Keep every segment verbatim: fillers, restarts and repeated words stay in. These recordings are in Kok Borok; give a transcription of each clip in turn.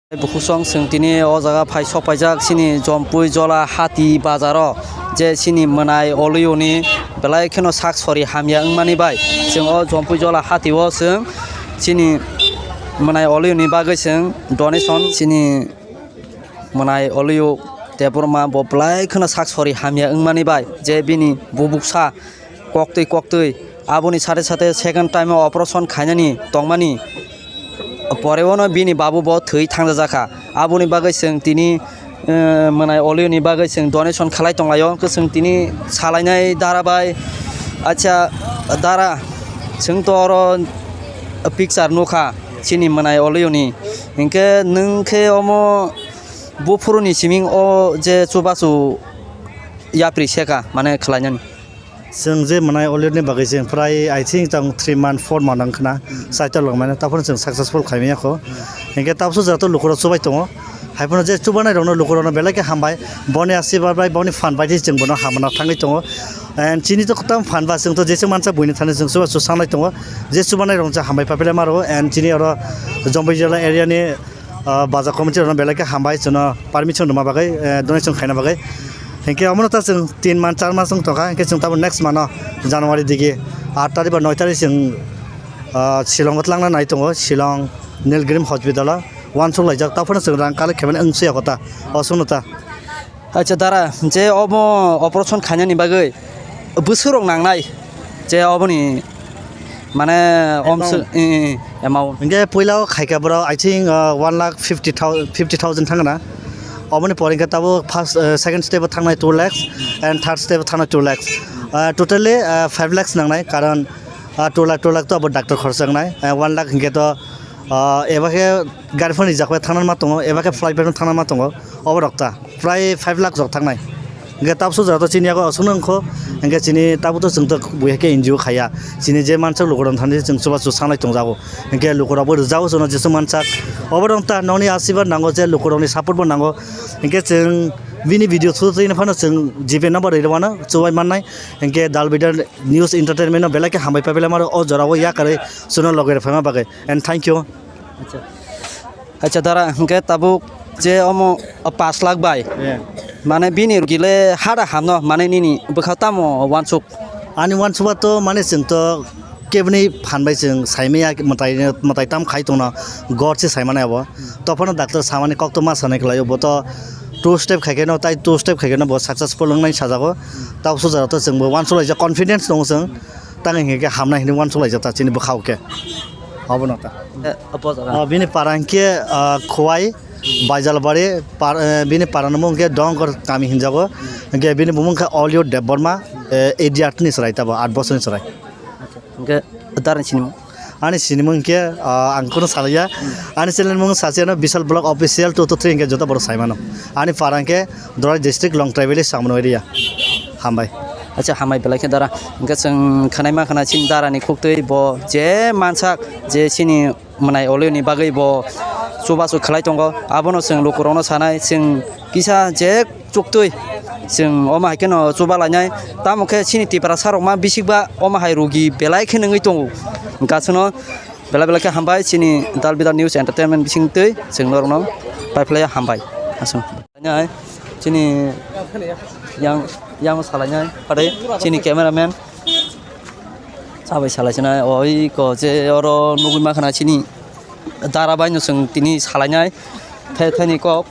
Bukhusong chwng tini o jaga phai sok paijak chini Jompui Jola Hati bazaro, je chini mwnai Olio ni belai kheno sak sori hamya wngmani bai chwng o Jompui Jola Hati o chwng chini mwnai Olio ni bagwi chwng donation chini mwnai Olio Debbarma bo belai kheno sak sori hamya wngmani bai je bini bubuksa koktwi koktwi aboni sate sate second time o operation khainani tongmani poreo no bini babu bo thwi thangjajakha. Aboni bagwi chwng tini, eh, mwnai Olio ni bagwi chwng donation khlai tonglaio. Hwnkhe chwng tini salainai dara bai, acha dara, chwng to oro picture nukha chini mwnai Olio ni. Hinkhe nwng khe omo buphuru ni siming o je chubachu yapri seka mane khlainani. Chwng je mwnai Olio ni bagwi chwng prai, I think, tang three month, four month wng khna, hmm, saitor lok mano, taphano chwng successful khai manya kho. Hmm. Hinkhe tabso jato lukurok chubai tongo. Haiphano je chubanai rokno lukurokno belai khe hambai. Boni asirbad bai, boni phan bai chwng bono hamna thangwi tongo. And chini to kwtam phan ba chwng to jesa mansa buini thani chwng chuba chusanai tongo. Je chubanai rok cha hambai paipilai maro. And chini oro Jompui Jola area ni ah, baja committee rokno belai khe hambai, chwngno permission rwma bagwi, eh, donation khaina bagwi. Hinkhe omono ta chwng tin man, char mas wng tongkha, hinkhe chwng tabuk next mano January digi aat tarikh ba noi tarikh chwng, ah, Shillong o twlangna nai tongo, Shillong Nilgirim Hospital o uansuk laijak, taphano chwng rang collect khaimani wng siyakho ta, o chwngno ta. Acha dara, je omo operation khainani bagwi bwswk rok nangnai, je oboni mane omswk, amount. Eh, eh, amount. Hinkhe puila o khaikha borok, I think, uh, one lakh fifty thousand, fifty thousand thangna. Oboni pore hinkhe tabuk first, uh, second step o thangnai two lakhs and third step o thangnai two lakhs. Uh, totally, uh, five lakhs nangnai, karon, uh, two lakh, two lakh to abo doctor khorsa wngnai, uh, one lakh hinkhe to, uh, eba khe gari phone rijak bai thangna ma tongo, eba khe flight bai thangna ma tongo, obo rok ta. Prai five lakh rok thangnai. Hinkhe tabso jora to chini yago aswkno wngkho, hinkhe chini tabuk to chwng to buya khe N G O khaiya. Chini je mansak lukurok thani chwng chubachu sanglai tongjago. Hinkhe lukurokbo rwjago chwngno jeswk mansak. Obo rok ta nokni asirbad nango je lukurokni support bo nango. Hinkhe chwng bini video through twi phano chwng G Pay number rwi rwmano chubai mannai. Hinkhe Dalbidar News Entertainment no belai khe hambai paipilai maro o jorao yakarwi chwngno logi rwphaima bagwi. And thank you. Acha. Acha dara, hinkhe tabuk je omo pash lakh bai. Yeah. Mane bini rugile hada hamno, mane nini bwkha tamo uansuk? Ani uansukba to mane chwng to keboni phan bai chwng saimaya mwtai, mwtai tam khai tongno gor se saimani abo. Tophano doctor samani kok to ma sanai khlaio, bo to two step khaikhe no, tai two step khaikhe no bo successful wngnai sajago. Tabuk sujaro to chwngbo uansuk laijak, confidence tongo chwng. Tang hinkhe hamnai hinwi uansuk laijak ta chini bwkhao khe. Obono ta. Eh, apo jaga. Ah, bini para hinkhe, ah, Khowai, Baijalbari, par-, eh, bini para ni mung khe Dongkor kami hinjago. Hinkhe bini bumung khe Olio Debbarma, eh, eight years ni chwrai tabo, aat bosor ni chwrai. Acha, hinkhe darni sinimung? Ani sinimung hinkhe, ah, ang kheno salaiya. Ani channel mung sachi ano Bishal Vlog Official two two three hinkhe joto borok saimano. Ani para hinkhe Dorai district Longtrai village Samno area. Hambai. Acha, hambai belai khe dara. Hinkhe chwng khwnai ma khna chini dara ni khuktwi bo je mansak je chini mwnai Olio ni bagwi bo chubachu khlai tongo. Abono chwng lukurokno sanai, chwng kisa je chuktwi chwng omo hai kheno chuba lainai. Tamo khe chini Tiprasa rok ma bisikba omo hai rugi belai khe nungwi tongo. Hinkhe chwngno belai belai khe hambai chini Dalbidar News Entertainment bisingtwi chwng norokno paiphlaiya hambai. Aswk. Nai, chini yang, yang salai nai, pare chini cameraman. Sabai salai sinai, oi ko je oro nugui ma khana chini dara bai no chwng tini salai nai, thai thai ni kok.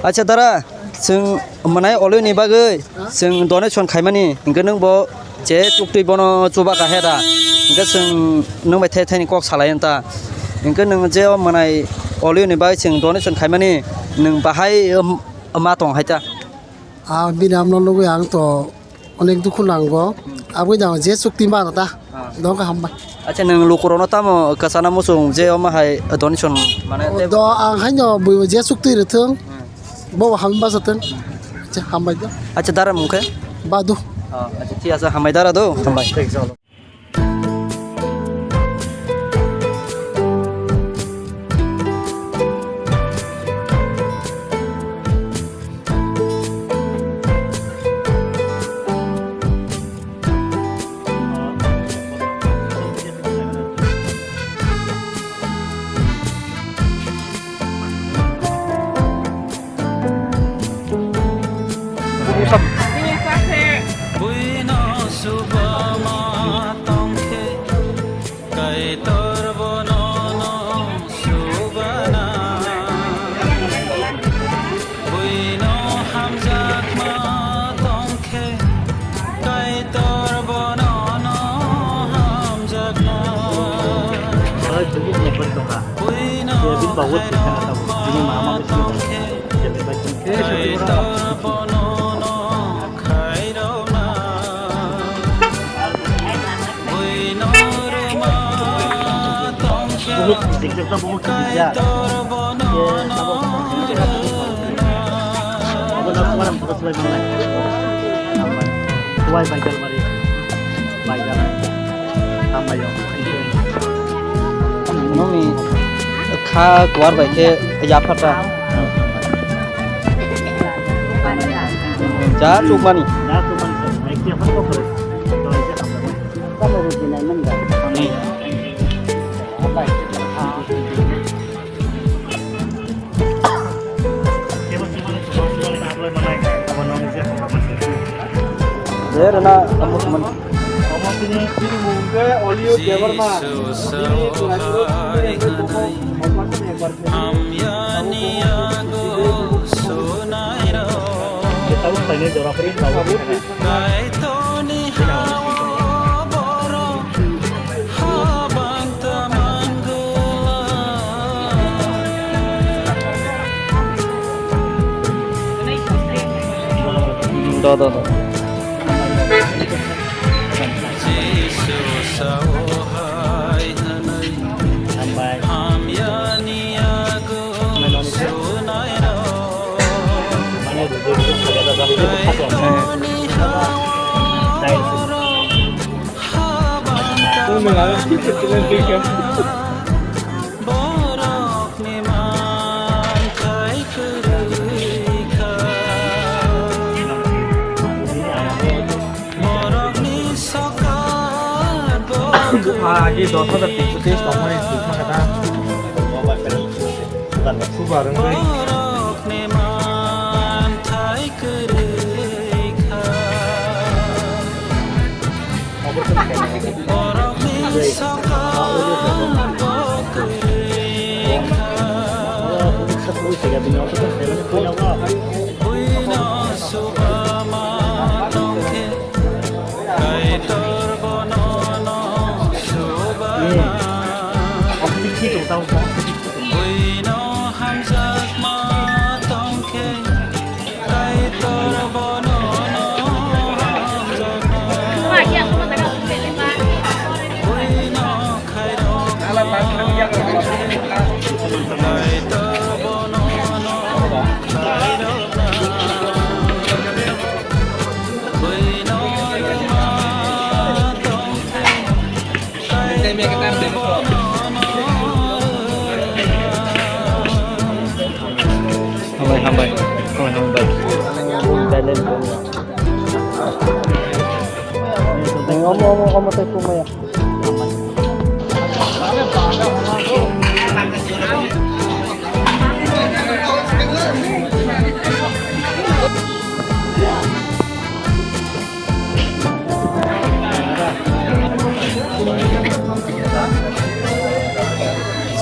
Acha dara, chwng mwnai Olio ni bagwi chwng donation khaimani, hinkhe nwng bo je chuktwi bono chuba ka he da. Hinkhe chwng nwng bai thai thai ni kok salai ta. Hinkhe nwng je o mwnai Olio ni bai chwng donation khaimani nwng bahai, um, ma tong hai ta. Ah, bini amno nugui ang to onek dukhu nango. Aboni jang je chukti ma ta. Ah. Dong ka hambai. Acha nwng lukurokno tamo kwchana muchung je omo hai donation mane te. Do ang haino bui je chukti rithung. Hmm. Bo hambai bajatung. Acha, hambai do. Acha, dara mung khe? Badu. Oh, acha, thik ase, hambai dara do. Hambai. Buino subama tongkhe, Kaitor bono no subana. Buino hamjakma tongkhe, Kaitor bono no hamjakna. Buino khairokma tongkhe. Nokni kha kuar bai khe yapharta. Ja chukmani. Rena, kamu teman. Olio Debarma. Kita usah ini jorok ini tahu. Kaitorni hao borok habang tamang gula. Da, da, da. Jisu sao hai hanai. Hambai. Hamyani yago sunai rao. Kaitorni hao borok. Bupha agi dos hajar tinso teis tongmani thwi thangkha ta. Super wngwi. Buino hamjakma tongkhe, Kaitor bono no hamjakna. Buino khairokma, Kaitor bono no khairokna. Buino rwma tongkhe, Hambai, hambai, hambai, hambai. Omo, omo, omo tei kumaya.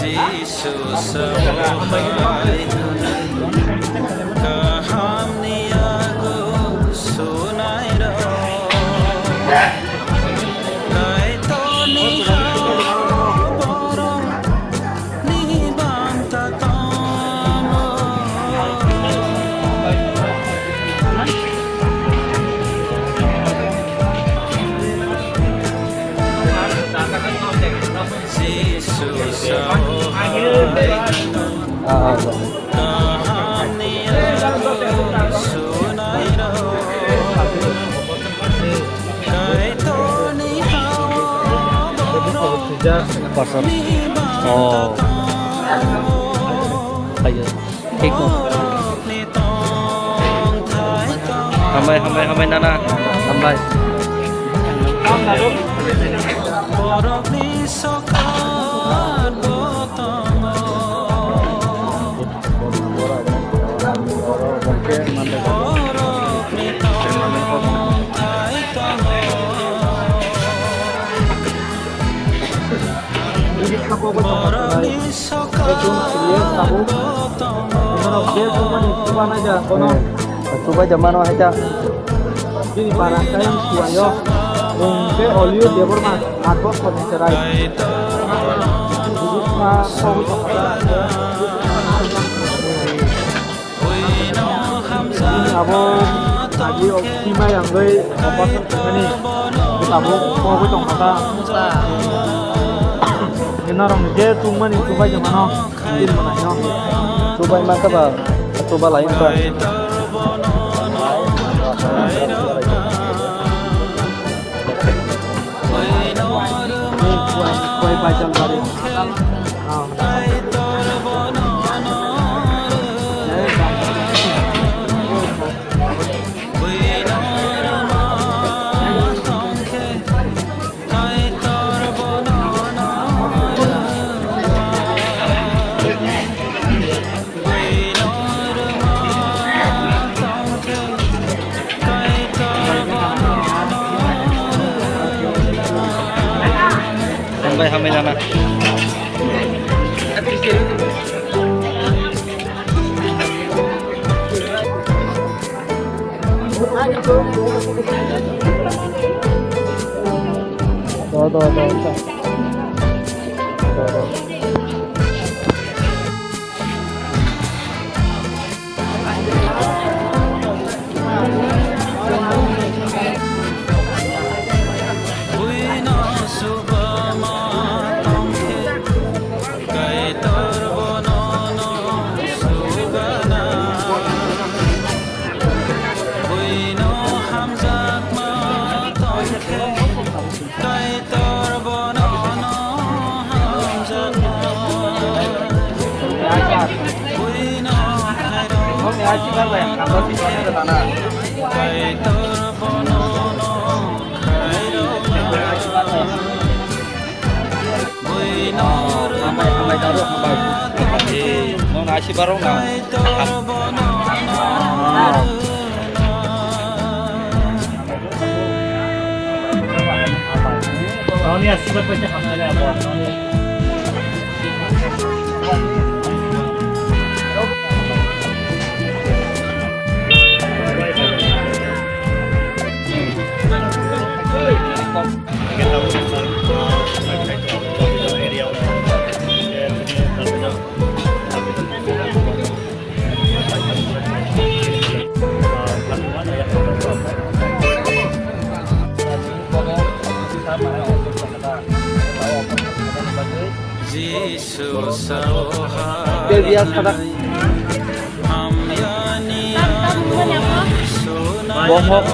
Jisu sao hai hwnwi, kahamni yago sunai rok. Kaitorni hao borok ni banta tongo. Jisu sao hai hwnwi, kahamni yago sunai rok. Kaitorni hao borok. Oh. Ayo. Thik no. Hambai, hambai, hambai, nana. Hambai. Borokni sokat bo tongo. Borokni tong Kokbai tongkha tei chwng siriya tabuk. Norok je chwngmani chuba naida bono. Chubai da mano hai ta. Bini bara khe suwayo. Bung khe Olio Debbarma aat bosor ni chwrai. Bujukma kokbai tongkha ta. Abo agi oksi mai angoi operation khaimani abo kokbai tongkha ta. Norok ni je chwngmani chubai tongmano. Chubai ma kaba, chuba lai ba. Hambai, hambai jana. Do, do, do, do. Do, do. Kaitor bono no hamjakma. Buino khairo. Kaitor bono no khairo. Buino rwma. Nong nasi barong na. Kaitor bono no rwma. Noni aswk bai paisa hamjak abo. Jisu saoha. Bohok.